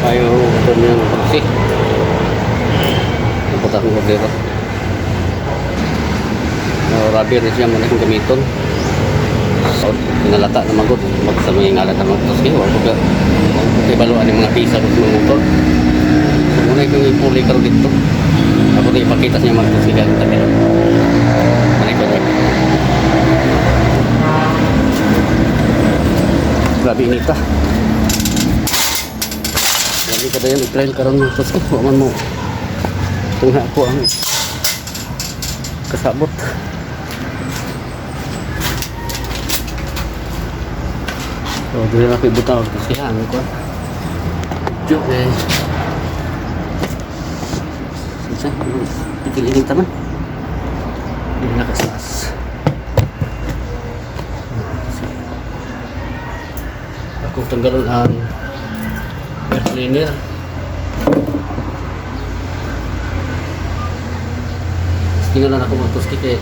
Ayaw ito niya ng taxi. Napot akong kordero. No, rubber na siya mo na akong gamiton. So, pinalata na magod. Mag sa mga ngalat na magod. Sige, wala ko ka. Wala ko kay mga pisa sa mga motor. So, muna itong ipuli karon dito. Ako na ipakita siya magod. Sige, ang tabi. Manay ko rin. Grabe inita. Grabe ka dayon i-trail karon mo. Tapos ko man mo. Tungha ko ang kasabot. So, dili na ko ibutang kasi ang ko. Joke eh. Sa pitil inita man. Dili na kasas. Ako tanggalon ang air cleaner. Tingnan lang ako magtuski kay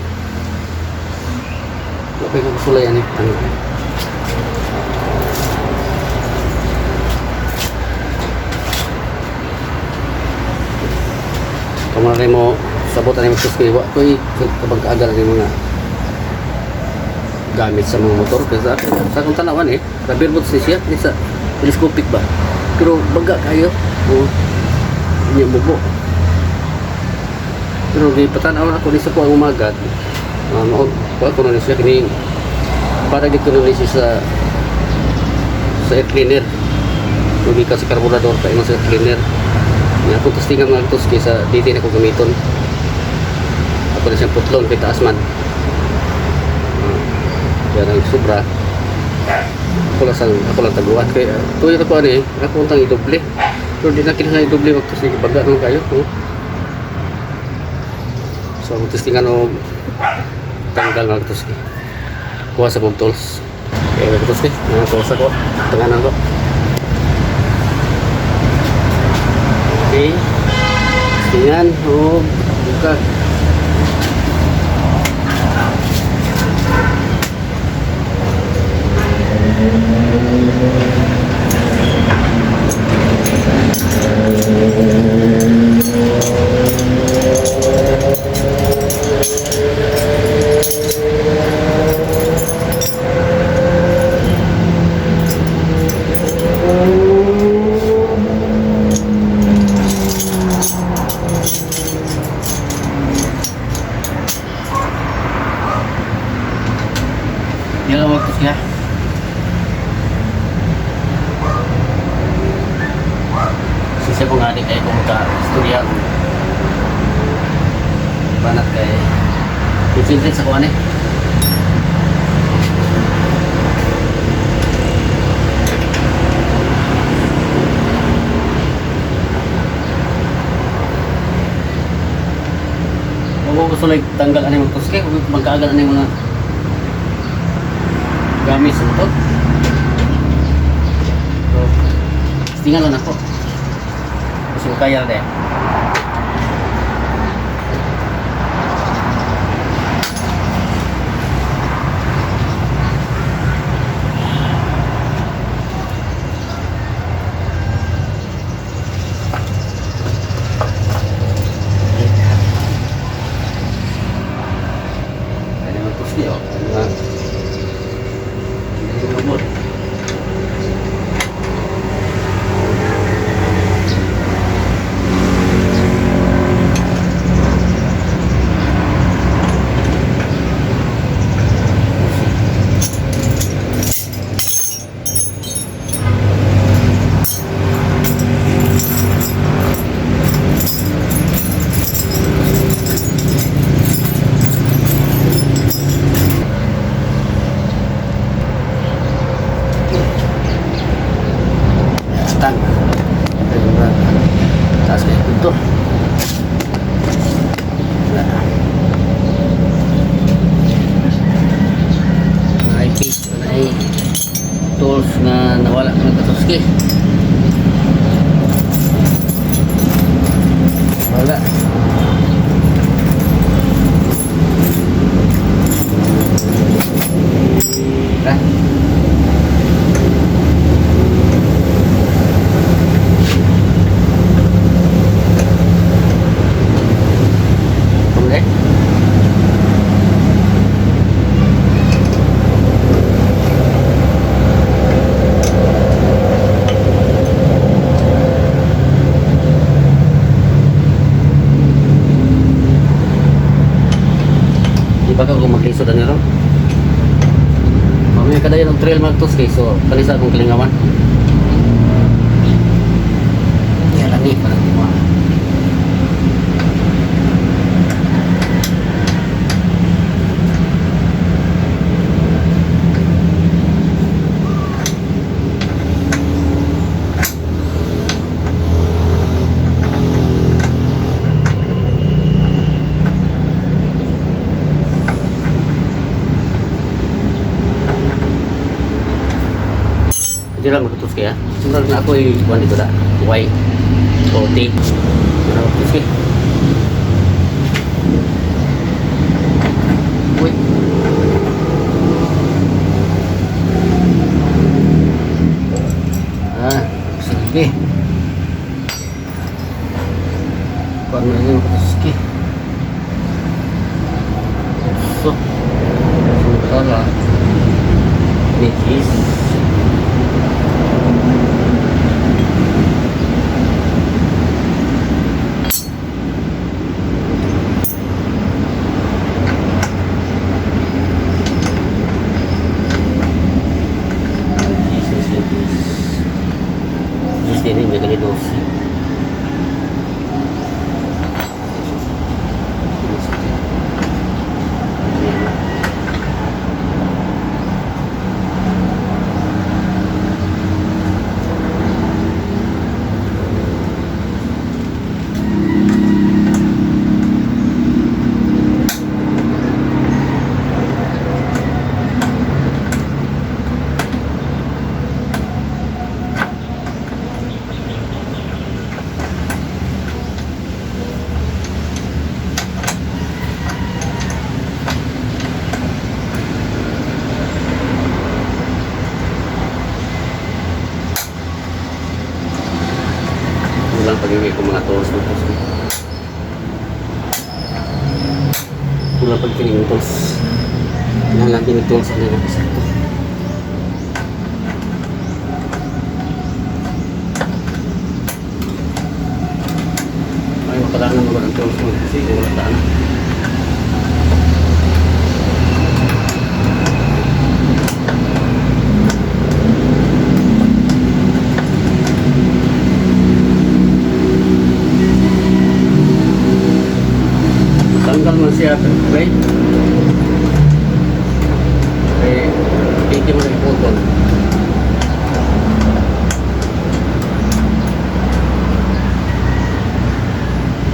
okay ko sulay ani. Kamara mo sabot ani magtuski wa koy kabang kaagal ani mga gamit sa mga motor kay sa akong tanawan eh rubber boot si siya ni sa telescopic ba pero baga kayo oh niya bubo pero di patanaw ako ni sa ko ang umagad mao ko ko na siya kini para gid ko na siya sa air cleaner. Lugi ka sa karburador pa sa air cleaner nga akong testingan mga tuski sa diti na ko gamiton ako na siyang putlon kay taas man. Yan ang sobra ako lang, sa, ako lang taguan kay tuyo ako ani ako tang idoble pero di na kinahanglan idoble magtuski baga naman kayo, oh. So ang testingan og tanggal mga tuski kuha sa kong tools kaya mga tuski mga tools ako tanganan ko. Okay, testingan og buka. Yan ang mga tuski ha. Sisa ko nga ni kay kung ka istorya ko. Banat kay concentrate sa kuan eh. Huwag ko gusto like tanggal ani mga tuski, huwag magkaagal ani mga gamit sa motor. So, tingnan lang ako. Kasi kaya na eh. Kaya naman tuski oh. Ano nga? Hindi ko mabot. Stang. Kaya nga, taas kayo dito. Ay, piece, ay tools na nawala ng katuski. Wala. Ha? Lisod na ron. Mamaya kadayon og trail mga kay so kani sa akong kalingawan. Yan lang ni para di mo. Hindi lang magtutos kaya. Sunod na ako yung dito na. Y O T. Ano magtutos kaya? Uy. Ah, sige. Paano na yun magtutos kaya? So, sungkala. Nikis. Jesus, Jesus. Jesus din yung may dosi. Kulang pag ko mga tools ng tools. Kulang pag kining tools. Kinahanglan din yung tools ano na sakto. Ay, makalangan mo ba ng tools mo kasi wala ta na. Tanggal man siya, right? Eh, hindi mo na iputol.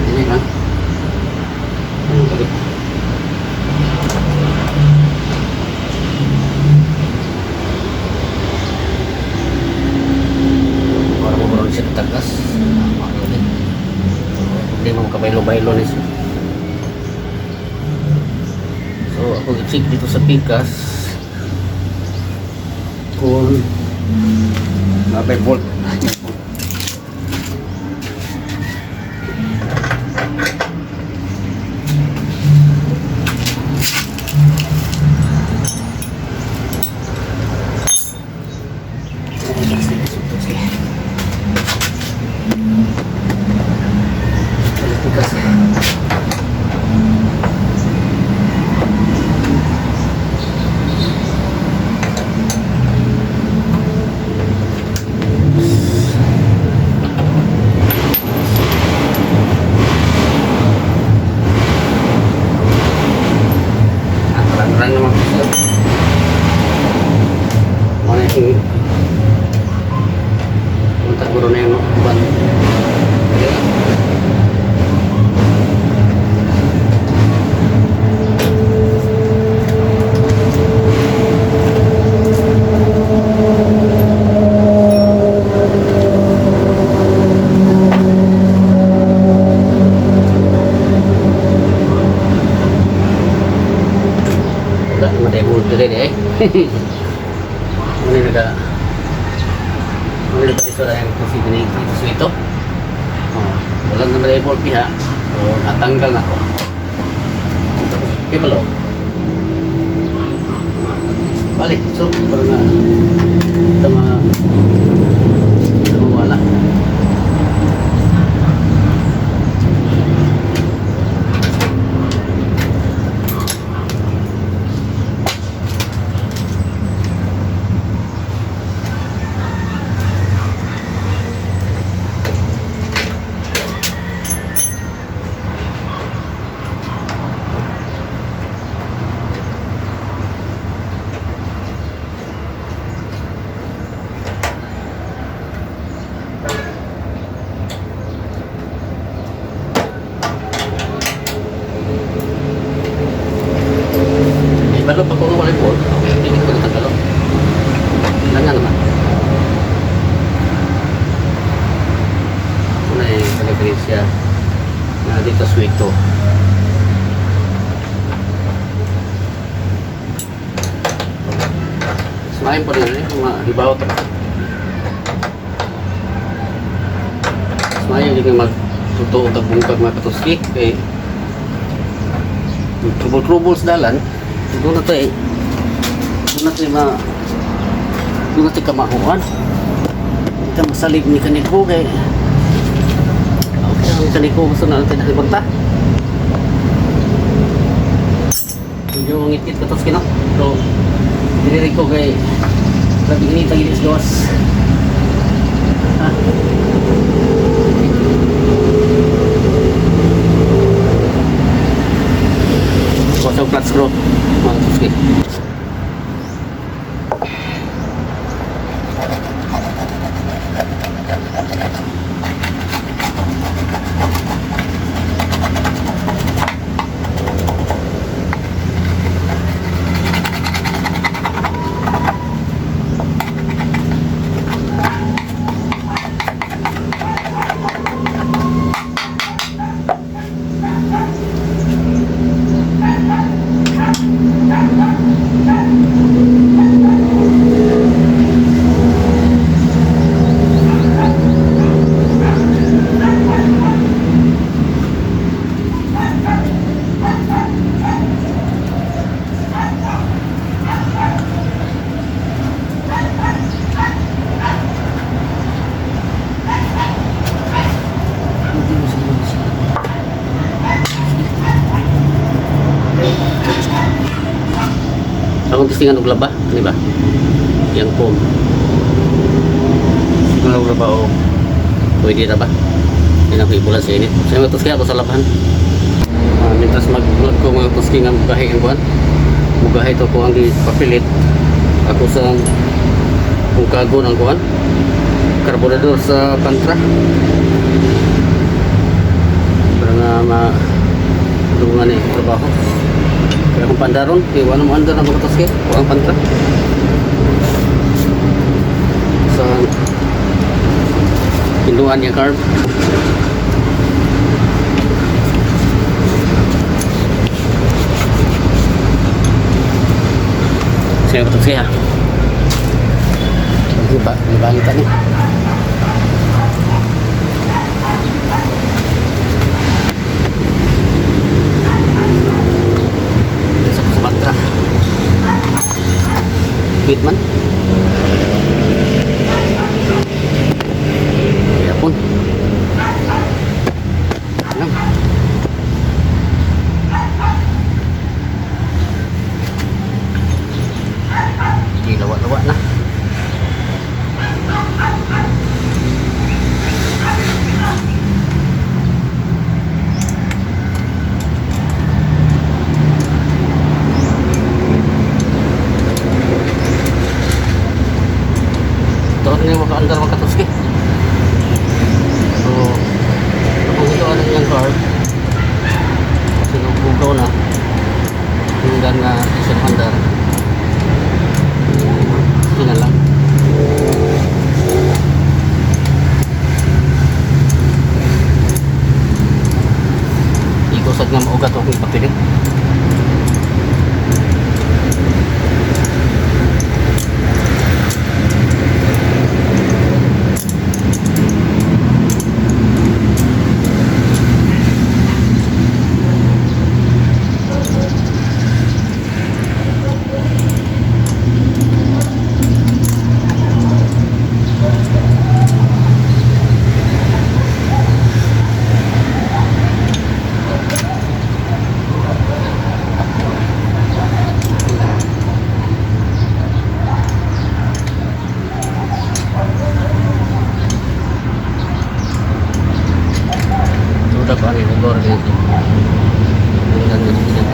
Hindi lang. Ano balik? Para mo parang siya tagas. Hindi mo kabaylo-baylo ni siya. So, ako i-check dito sa pikas kung nabay bolt. Pikas. Ah, terang-terang naman siya. Mana yung punta guro na yung ban. Ayan. Wala naman tayo bolt rin eh. Ano yung naga ano yung nagka yung kasi dito sa ito. Oh, wala naman tayo bolt ha. So, natanggal na ko. Okay ba lo? Balik. So, para na ito mga ito wala. Kini siya na dito swito. Smain pa rin eh, mga hibaw ta. Smain yung magtotoo tag bungkag mga katuski kay trouble-trouble sa dalan. Doon na tayo eh. Doon na tayo ma doon na tayo kamahuan. Kita masalig ni kaniko kay okay ang kaniko gusto na natin nakibagta. Medyo ngit-ngit katuski, no? Pero diri ko kay grabe init ang ilis gawas. Ha? Kuha sa flat screw mga katuski. Akong testingan og laba, di ba? Yang foam. Kung og laba o pwede na ba? Hindi na ko ibulan sa init. So, mga tuski ako sa labahan. Mientras mag-vlog ko mga tuski nga mugahi ang buwan. Mugahi to ko ang gipapilit. Ako sa bungkago ng kuwan. Karburador sa Pantra. Para nga ma dungan eh trabaho. Kaya kung pandaron, kaya wala mo andar ang mga tuski. Kuha ang Pantra. Sa pinduan niya carb. Siya ko siya. Iba, ibalik ni. Sa Sumatra. Wait man. Kaya po. Alam. Di lawa-lawa na. Doon na yung makaandar mga katuski. So, kung ito ano yung card, kasi nagbugaw na, hanggang na isang andar. Yun na lang. Igosad nga maugat akong ipapilit. Duda ko ani lugar dito. Hanggang dito siya.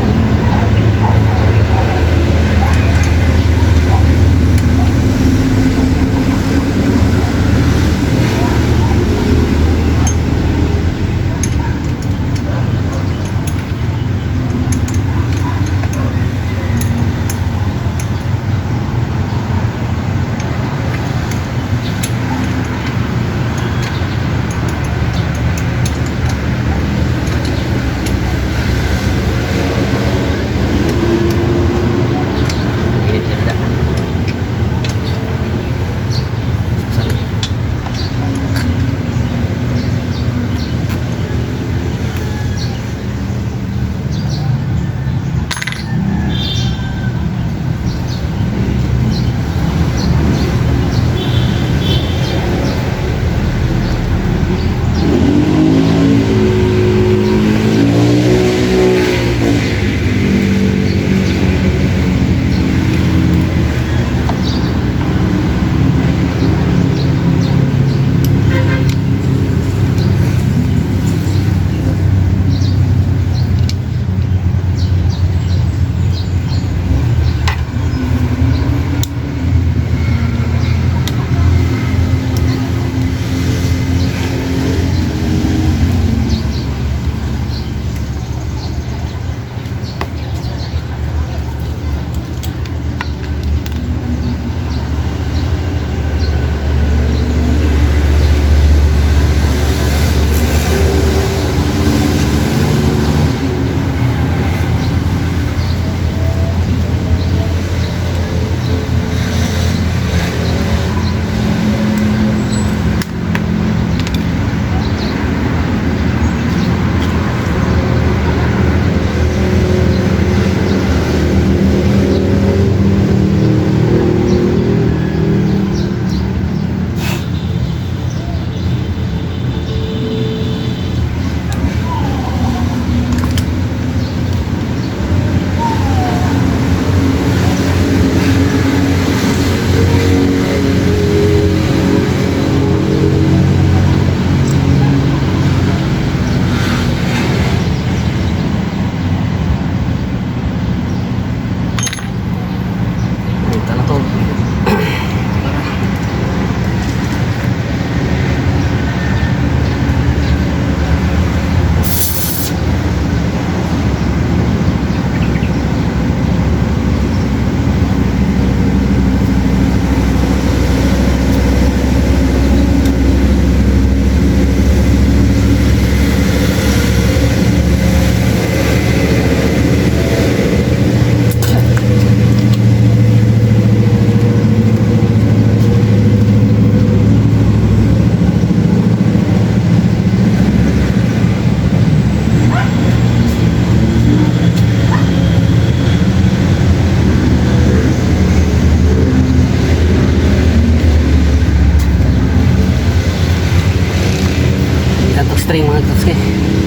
String, mga katuski.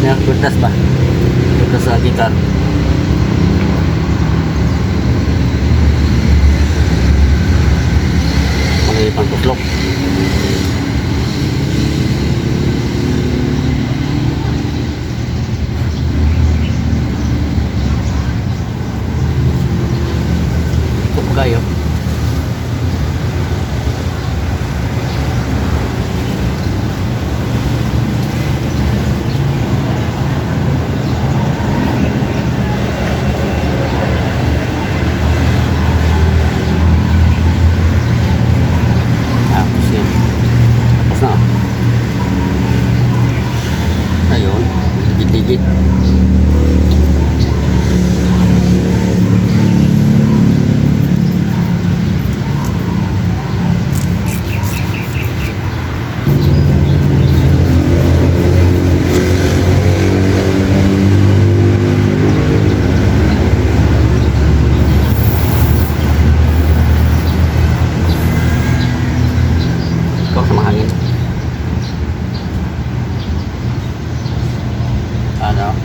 Na kurdas ba? Kurdas sa guitar. Mga pangkuslok. Ito po kayo. Tapos yun. Tapos na. Ayun. Ligit-ligit. Ikaw sa mahangin. Ano?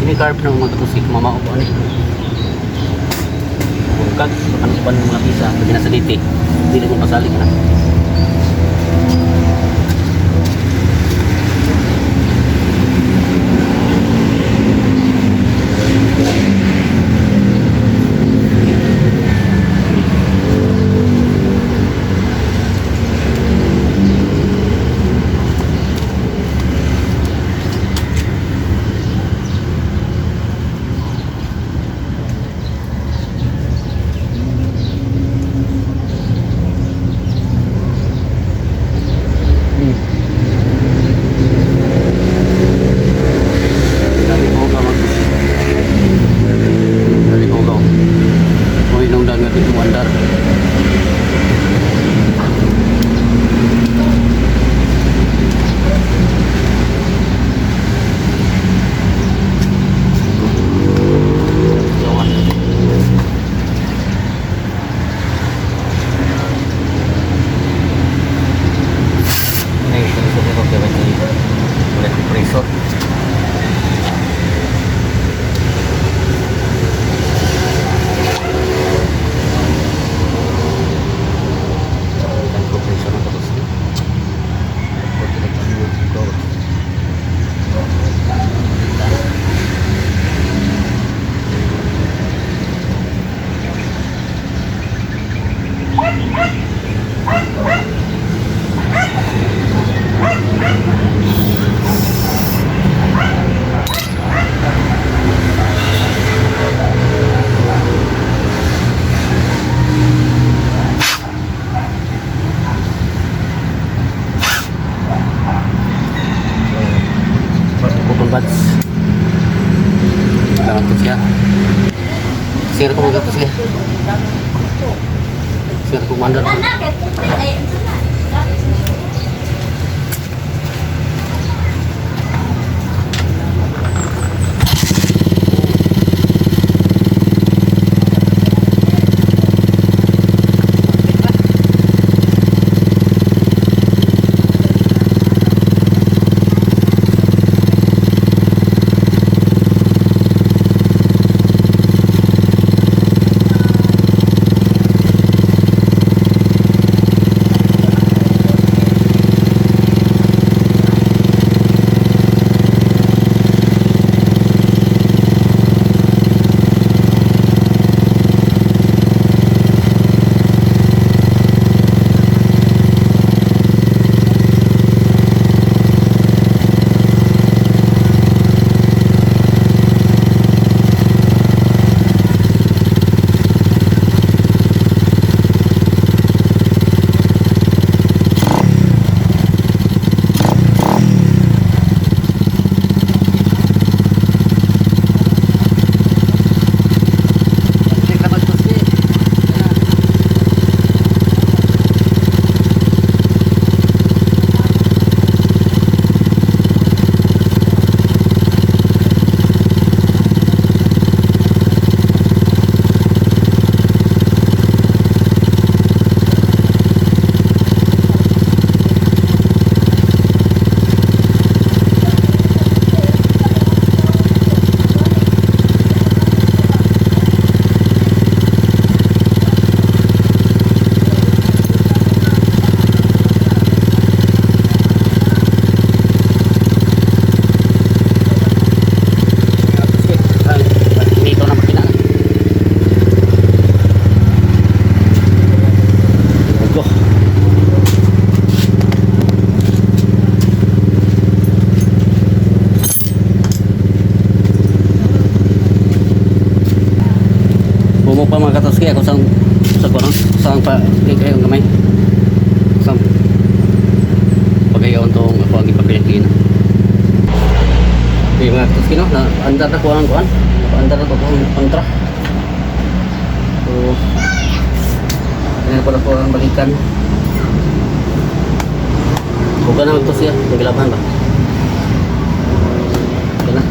Kini carb ng mga katusik, mama o ano. Bungkag, baka uban ng mga pisa, pwede na sa diti. Hindi na kong pasalig na. Dali ko ka mag. Dali ko ka. Uy, nung dagat ito andar. Jawan. Ay, ito ko kaya ba ito? Compressor. Compressor na tapos. Cotton buds. Kailangan ko siya. Sir ko magato siya. Sir ko mandar. Dako pa, mga katoski, ako sa kuno, sa pa kay ang gamay. Sa pagayon tong ako ang ipapilitin. Okay, mga katoski, no, na andar na ko ang kuan. Andar na ko ang kontra. So, yan pala po ang balikan. Huwag ka na magtosya. Naglaban ba? Huwag na.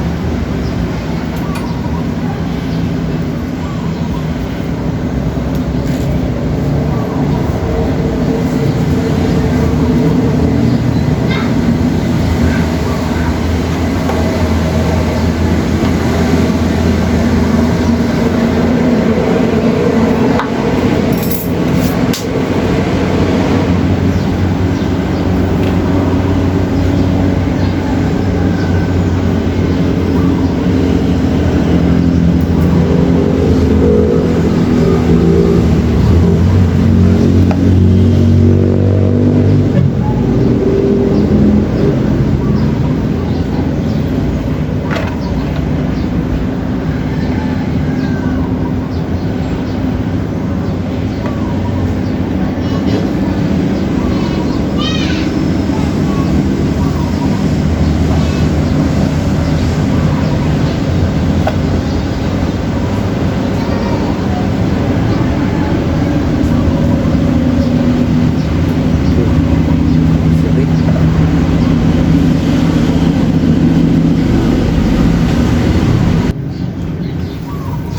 Sorry.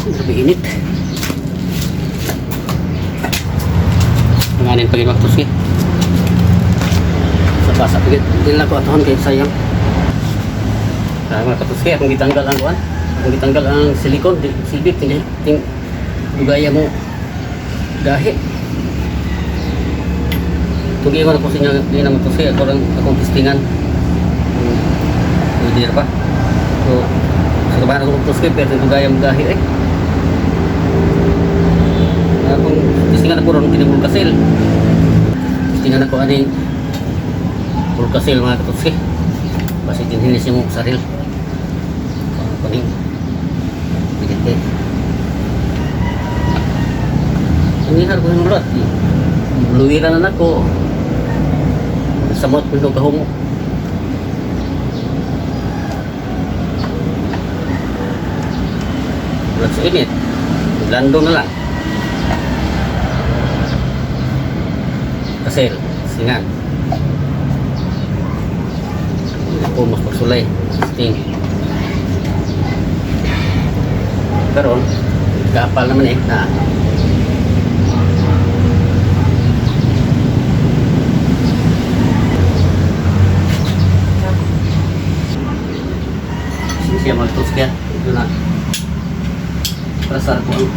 Grabe init. Nanganin pag magtuski. Sa basa pagit. Hindi na ko atuhan kay sayang. Kaya, mga katuski, akong gitanggal ang kuan. Akong gitanggal ang silikon, di, silbit, ting, ting, dugaya mo gahi. Tugi ko na po sa inyo, di na matuski, ako lang akong testingan. Pwede na pa. So, sa kabahan akong matuski, pero dugaya mo gahi eh. Akong testingan ako ron, kinibulkasil. Testingan ako aning bulkasil, mga katuski. Basta dinhinis yung saril. Ano pa rin. Bigat eh. Ang ihar ko yung ulat. Luwiran na nako. Samot ko yung kahumo. Ulat sa init. Lando na lang. Kasel. Singan. Ako mas pagsulay. Sting. Karon, kapal naman eh. Na. Siya magtos kaya. Ito na. Prasar ko ang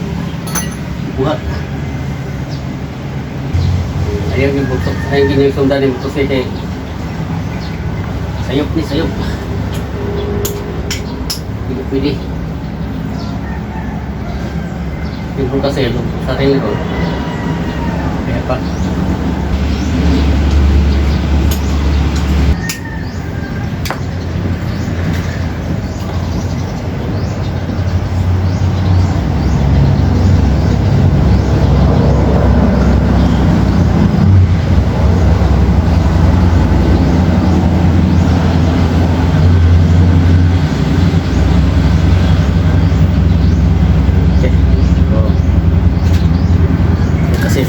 buhat. Ayaw yung butok. Ayaw yung sundan yung butos kay sayop ni sayop. Hindi pwede. Yung kasi sa sarili ko. Kaya pa. Okay. So, kasi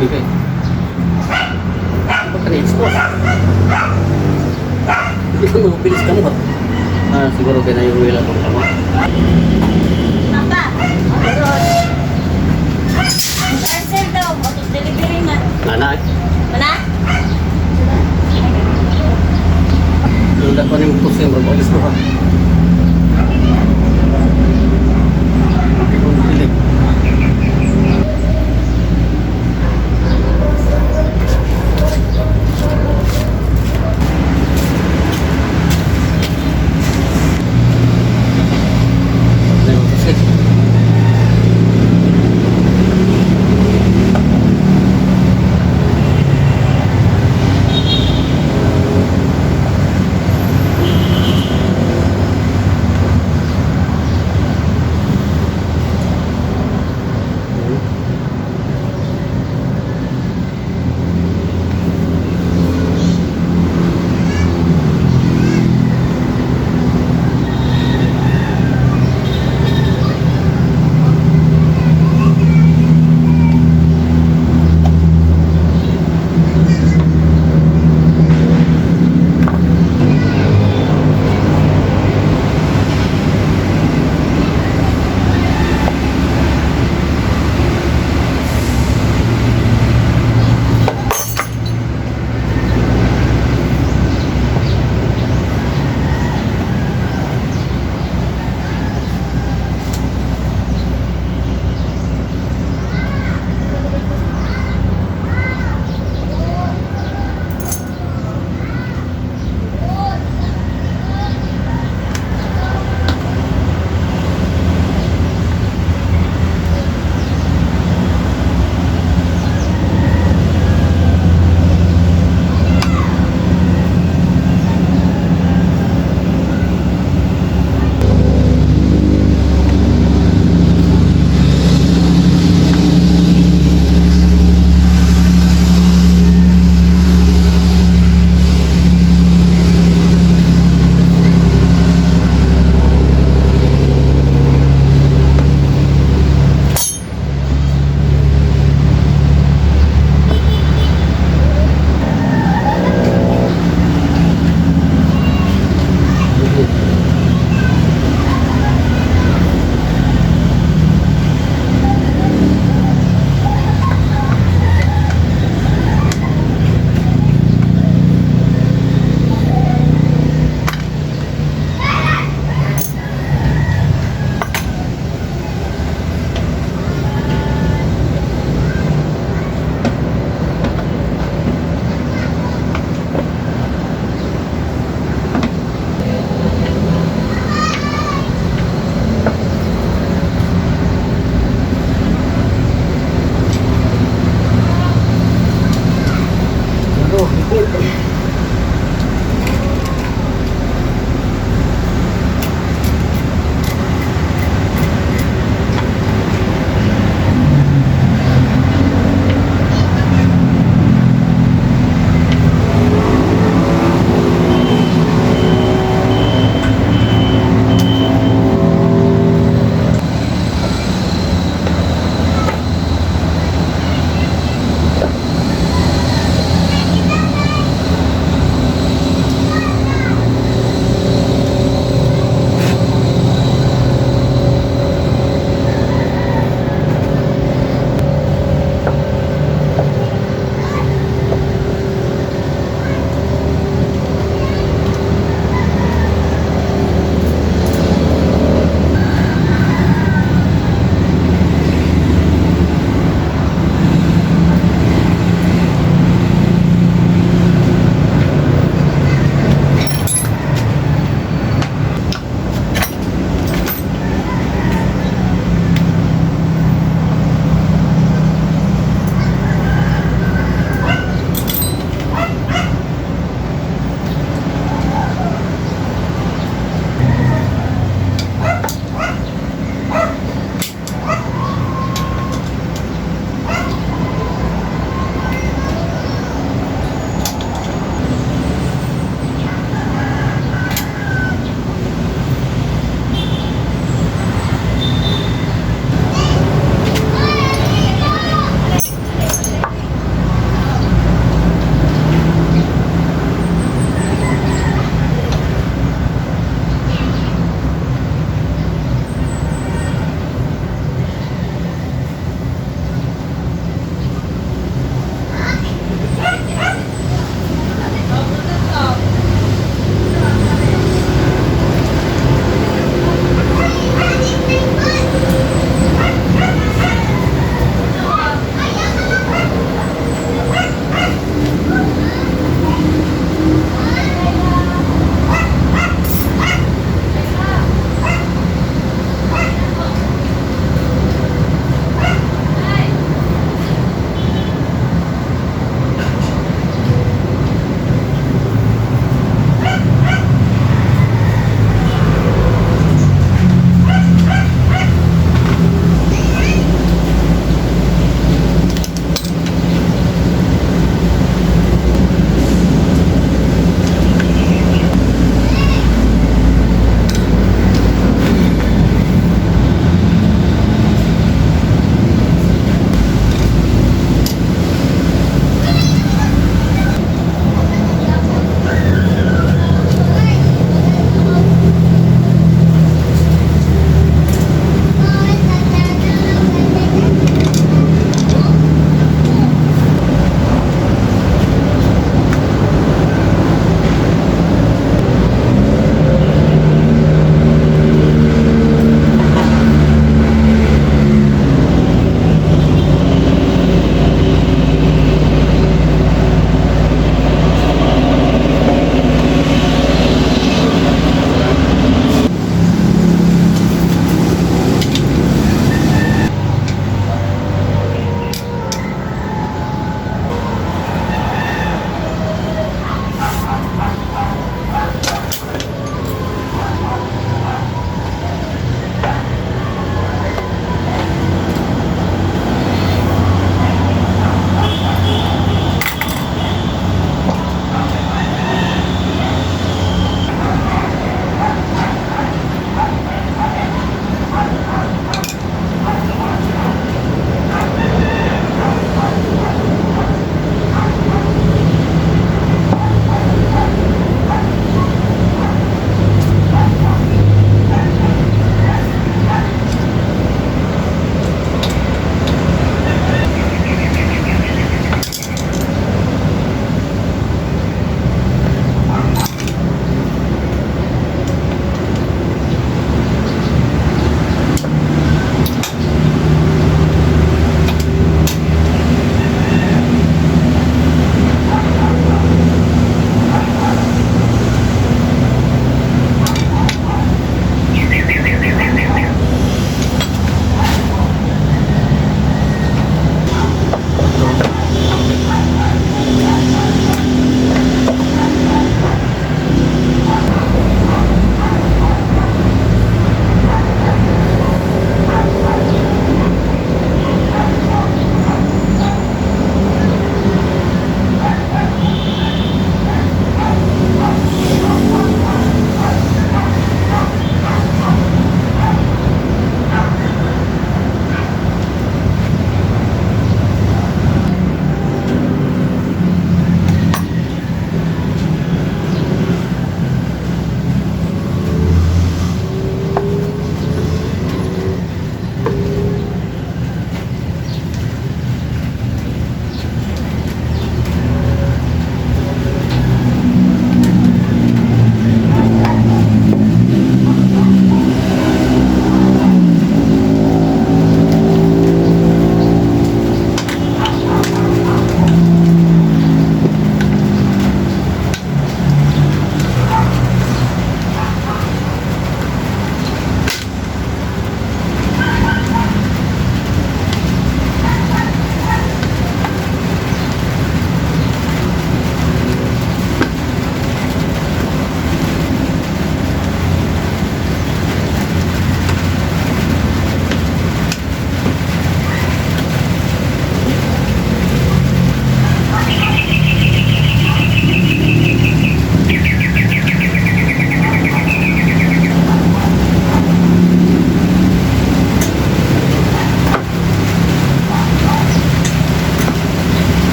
Sige. Baka na-expose. Hindi ka mabilis ka mo ba? Ah, siguro kaya na yung wheel akong kamo. Papa, abroad. Parcel daw, auto delivery na. Nana eh. Mana? Yung dapat ni mo kusin, bro. Alis mo ha. Okay, kung pili.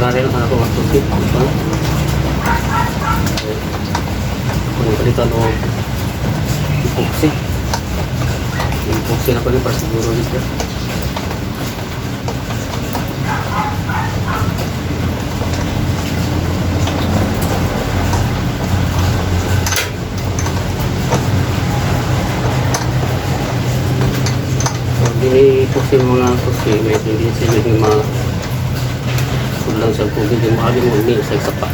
Temporary lang ako mga tubig. Diba? Okay. Kung palitan o epoxy. Epoxy na ko rin para siguro dito. So, dini-epoxy mga epoxy, may hindi sila yung mga kulang sa tubig yung maagi mo ini sa isa pa.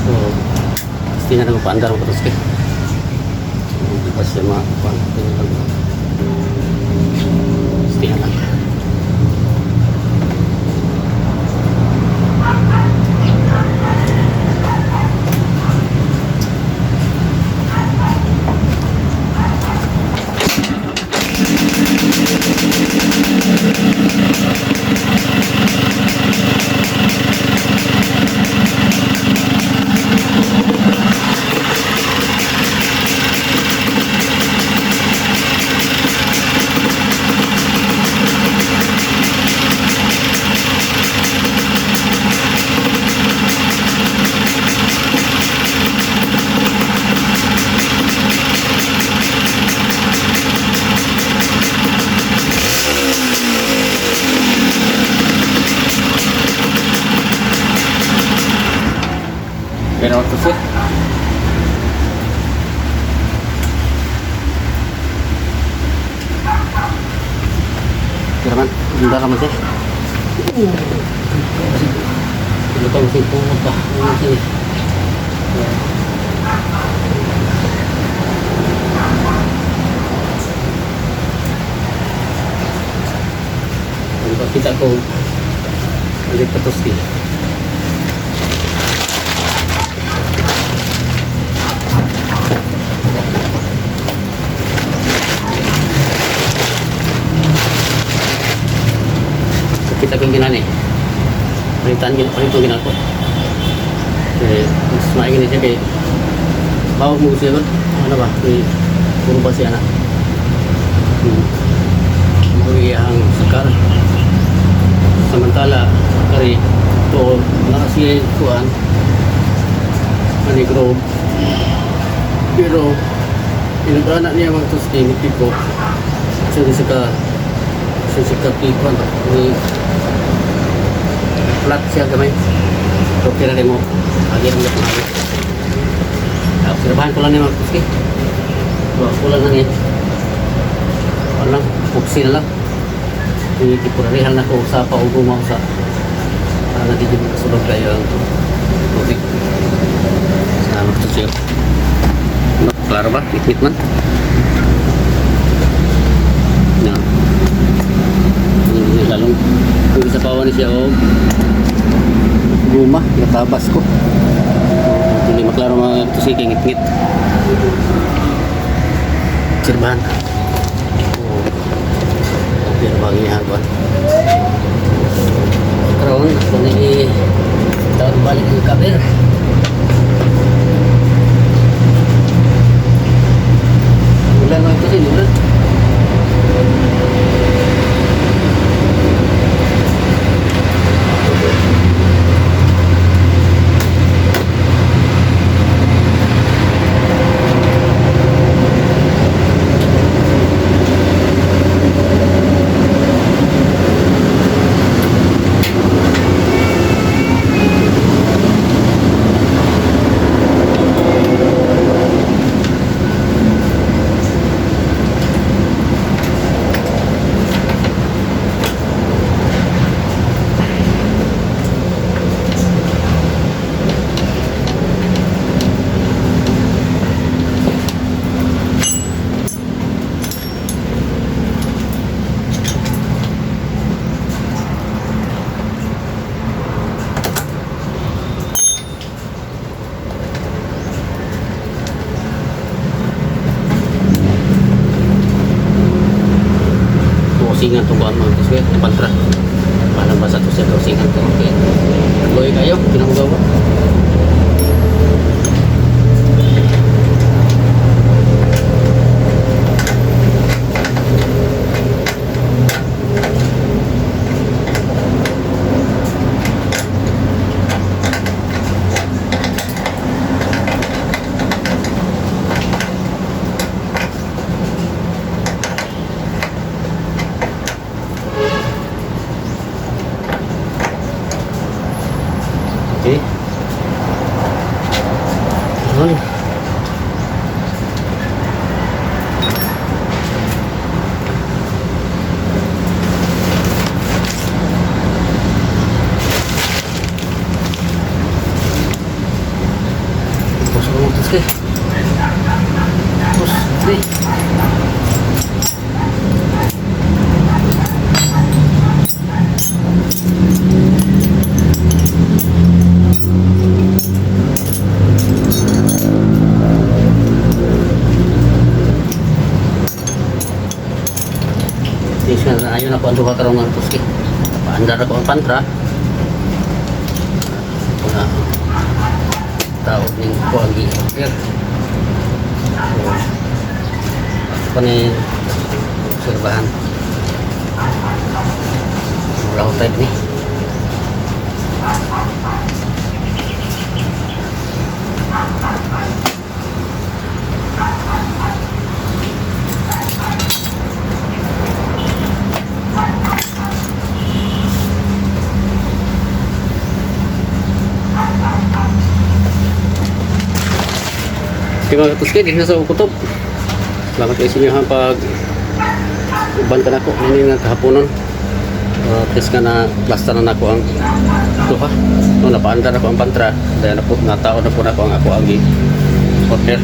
So, tingnan ko paandar ko tapos kay. Hindi pa siya makakuan. Tingnan lang. Tingnan lang. Pero ito siya. Kira man, hindi ka man siya. Ano pa masih pumunta pa. Ano siya? Ano ba kita ko? Ulit pa to siya. Kita kong ginani. Palitan gina palito gina ko. Eh, mas maigi ni siya kay bawag mo siya ano ba? Kay puro ba siya na? Mo ang sakar. Samantala kari So, naa siya kuan ani groove. Pero inagana niya mga tuski ni Pico. So, di siya ka pikuan ni flat siya gamay. So, kira mo agi ang gatong agi. Obserbahan ko lang ni mga tuski. So, ako lang na niya. Wala lang, puksi na lang. Temporary na ko sa pauguma sa para na di kasulog kayo ang tubig. Salamat po sa'yo. Ano, klaro ba? Ngit man? Na. Hindi lalong kung isa pa ni siya og guma, natabas ko. Hindi maklaro mga tusi kay ngit-ngit. Sirbahan. Oh. Pero bagay hagwan. Karon ako ni taon balik ang cover. Ulan lang kasi, ulan. Tusingan to kuan mga tuswe, pantra. Paano ba sa tusin tusingan to? Okay. Luoy kayo, kinahugaw ko. Okay. Ayun. Tapos ako magtas kay. Tapos, di. Di siya na ayun ako ang duha karon nga tuski. Paandar ako ang pantra. Ito na taod ning kuang gi-order. So, ato pa ni obserbahan. Mura type ni. Okay mga katuski, dito na sa kutob. Salamat kayo sa inyo ha pag uban ka na ko. Ini nga kahaponon. At least nga na plaster na nako ang duha. No, napaandar ako ang pantra. Dahil na po, natao na po na ako ang ako ang order.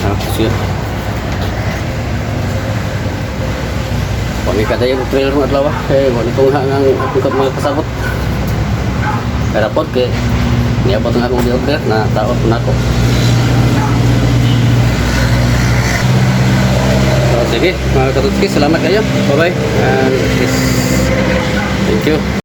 Ah, siya. Wala ka dayon trailer mo adlaw. Eh, wala itong hangang akong mga kasabot. Pero po, kay niabot nga akong order na tao po na ako. So, sige, mga katutski, salamat kayo. Bye-bye. And peace. Thank you.